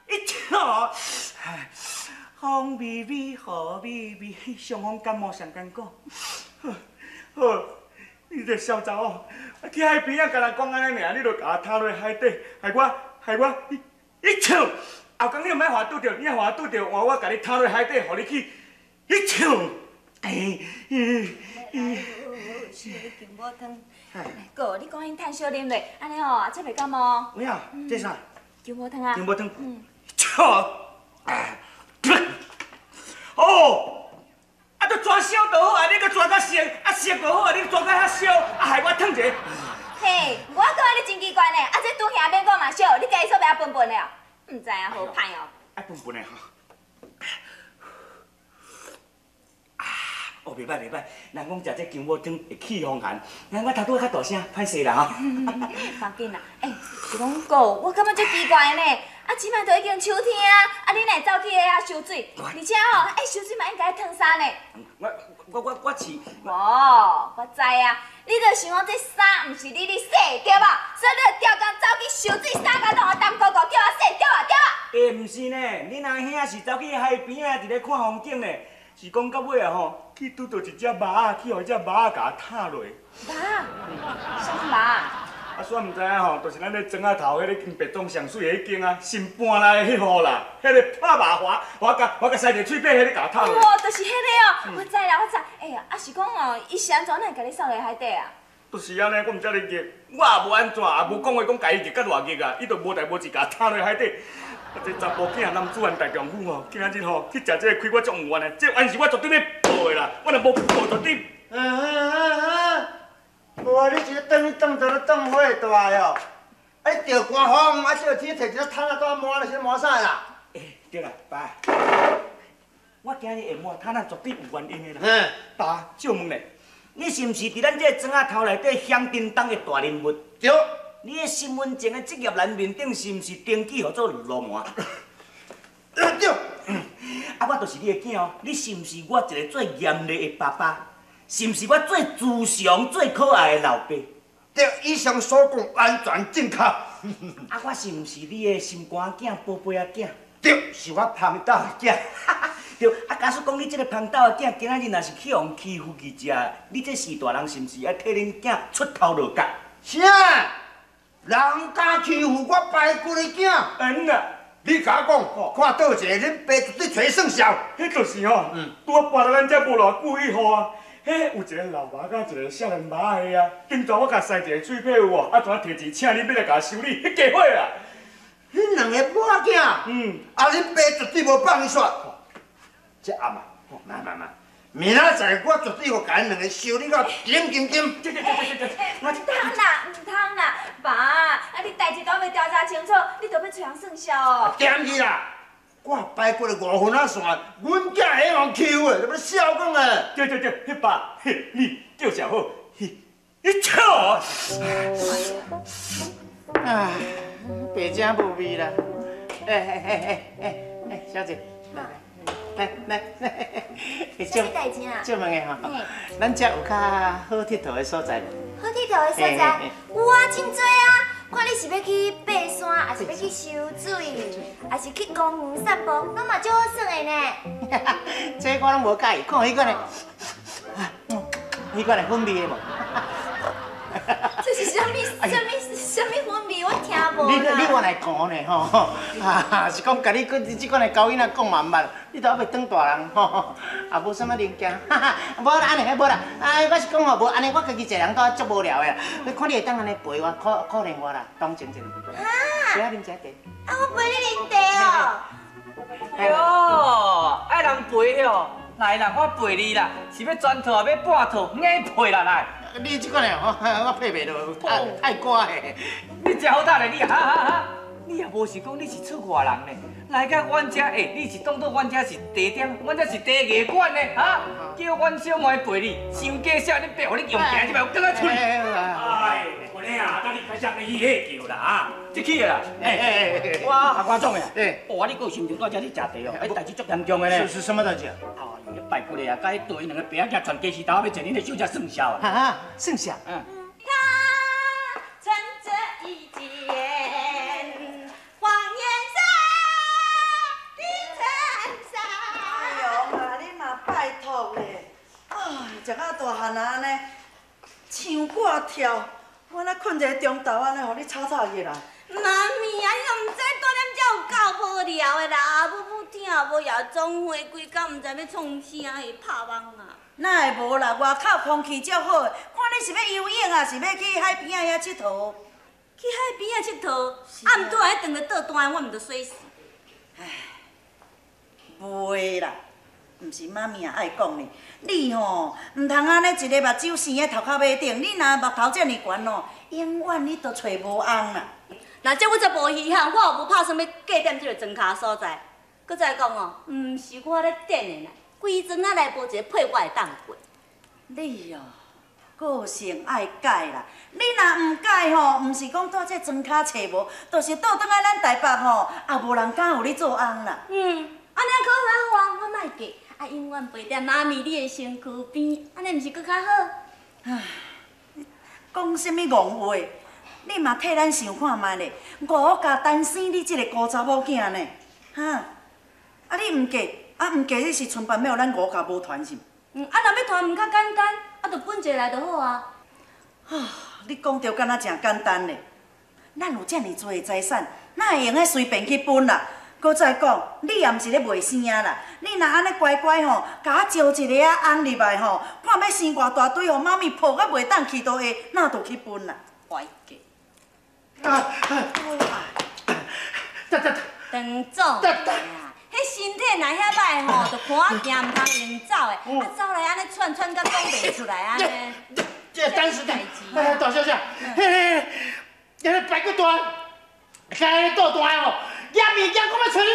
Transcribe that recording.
一跳，风微微，雨微微，伤风感冒上艰苦。好，你这小查某，去海边仔，共人讲按呢尔，你就共我踢落海底，害我，害我，一跳。后工你又莫予我拄著，你若予我拄著，换我共你踢落海底，予你去一跳。哎，是姜母汤。哥，你赶紧趁烧啉咧，按呢吼才袂感冒。有影？这啥？姜母汤啊。姜母汤。嗯。哦，啊，都抓烧就好啊，你阁抓甲熟，啊熟就好啊，你抓甲遐烧，啊害我烫一下。嘿，我感觉你真奇怪呢，啊这拄兄免讲嘛烧，你家己煞袂晓分分的哦，毋知影好歹哦。爱分分的吼。啊，哦，袂歹袂歹，人讲食这姜母汤会去风寒，那我头拄仔较大声，歹势啦吼。无要紧啦，欸，是讲哥，我感觉足奇怪呢。啊，这摆都已经秋天啊，啊，你哪会走去遐收水？而且吼，欸，收水嘛应该爱烫衫呢。我是。无，我知啊，你就想讲这衫毋是你咧洗，对无？所以你就调工走去收水，衫甲拢予澹糊糊，叫我洗，对无？对无？欸，毋是呢，恁阿兄是走去海边仔，伫咧看风景呢。是讲到尾啊吼，去拄著一只猫仔，去予这猫仔共踏落。猫仔？啥物猫仔？啊，煞毋知影吼，就是咱咧庄仔头彼个间别庄上媠的彼间啊，新搬来的彼户啦，彼个拍麻花，我共塞一个喙䫌，彼个共踏落。哦，就是彼个哦，我知啦，我知。哎呀，啊是讲哦，伊是按怎哪会共你扫落海底啊？就是按呢，我毋知咧热，我也无按怎，也无讲话讲共伊热甲偌热啊，伊就无代无志共踏落海底。啊，这查埔囝男子汉大丈夫吼，今仔日吼去食这个亏，我足毋愿的，这冤是我绝对欲报的啦，我若无报绝对。无啊！你一个转去转倒咧转火大的哦，啊你著寒风，啊这个天摕一个毯仔在抹，是咧抹啥啦？欸，对啦，爸，我今日会抹毯仔绝对有原因的啦。爸，借问咧，你是毋是伫咱这个庄仔头内底响叮当的大人物？对。你的身份证的职业栏面顶是毋是登记号做流氓？对。啊，我就是你的囝哦，你是毋是我一个最严厉的爸爸？是毋是我最慈祥、最可爱的老爸？对，以上所讲完全正确。啊，我是毋是你的心肝囝、宝贝仔囝？对，是我芳豆的囝。对，啊，假使讲你这个芳豆的囝今仔日若是去予欺负去食，你这是大人是毋是爱替恁囝出头落角？啥？人敢欺负我排骨的囝？嗯啊。你共我讲，看佗一个，恁爸绝对揣算数。彼就是吼，拄仔搬来咱遮无偌久以后啊。彼有一个老爸佮一个少年爸的啊，顶阵我共塞一个喙䫌有无？啊，怎提钱请恁欲来共修理？彼家伙啊！彼两个某仔囝，啊，恁爸绝对无放伊煞。这暗啊，来来来，明仔载我绝对予共𪜶两个修理到点金金。这这这这这，毋通啦，毋通啦，爸，啊，你代志都犹未调查清楚，你就欲揣人算数哦？掂去啦！我排骨的五分仔线，阮囝会予欺负的，你欲笑讲的？对对对，彼爸，嘿，你叫啥好？嘿，你笑。啊，白食无味啦！哎哎哎哎哎哎，小姐，来来来来，啥物代志啊？借问下吼，咱遮有较好𨑨迌的所在无？好𨑨迌的所在有啊，真济啊！看你是欲去爬山，抑是欲去游水，抑是去公园散步，拢嘛足好耍的呢。这我拢无佮意，看彼款的，彼款的粉味的无？这是啥物？啥物？啥物粉味？我听无你你原来讲呢吼？啊，是讲共你这款的狗囡仔讲嘛毋捌，你都犹未长大人吼，也无啥物零件，哈哈，无啦，按呢无啦，哎，我是讲吼，无按呢，我家己一个人都足无聊的啦。你看你会当按呢陪我，可可怜我啦，同情一下。啊！对啊，啉一下茶。啊，我陪你啉茶哦。哟，爱人陪哦，来啦，我陪你啦，是欲全套，欲半套，硬陪啦来。你这款的吼，我配袂落，太寒的。你真好胆咧，你哈哈哈！你也无想讲你是出外人呢，来到阮遮，欸，你是当作阮遮是茶店，阮遮是茶艺馆呢，哈？叫阮小妹陪你，伤假笑，你爸予你用行，这摆我更较出。哎，我咧啊，等你开始咧去歇叫啦啊，这去啦。哎，我下官总的，哇，你阁有心情在遮咧食茶哦？彼代志足严重的呢。是什么代志啊？彼排骨的啊，佮彼对两个爸仔囝传家私头，欲坐恁的小姐算数啊。哈哈，算数。嗯。看，食到大汉啊，按呢唱歌跳，我若睏一个中昼按呢，予你吵吵起来。妈咪啊，你都毋知住踮遮有够无聊的啦，母母疼，无夜总会，规工毋知欲创啥，会拍网啊。哪会无啦？外口空气足好，看你是欲游泳啊，是欲去海边仔遐𨑨迌？去海边仔𨑨迌，啊，毋拄仔转来倒单，我毋著洗死。唉，袂啦，毋是妈咪也爱讲呢。你吼，毋通按呢一个目睭生佇头壳尾顶，你若目头遮尔悬吼，永远你都揣无翁啦。若这我才无稀罕，我也无拍算欲嫁踮这个庄跤所在。阁再讲哦，毋是我咧等的啦，规庄仔内无一个配我会当过。你哦，个性爱改啦。你若毋改吼，毋是讲蹛这庄跤揣无，就是倒转来咱台北吼，也无人敢予你做翁啦。嗯，按呢好啊好啊，我莫嫁，啊永远陪踮妈咪你的身躯边，按呢毋是阁较好？唉，讲啥物戆话？你嘛替咱想看觅咧，吴家单生你这个孤查某囝呢，哈？啊你毋嫁，啊毋嫁你是賰办欲予咱吴家无传是毋？嗯，啊若欲传毋较简单，啊就分一个来就好啊。啊，你讲著敢若诚简单咧，咱有遮尔济的财产，哪会用得随便去分啦？阁再讲，你也毋是咧袂生啦，你若按呢乖乖吼，共我招一个仔翁入来吼，看欲生偌大堆，予妈咪抱甲袂当去佗下，那就去分啦。乖嫁。啊！陈总啊，彼身体若遐歹吼，就看行，毋通用走的，啊走来按呢喘喘甲讲袂出来按呢。这当时的，哎，大小姐，彼个排骨蛋，共彼倒弹哦，腌物件，我欲揣你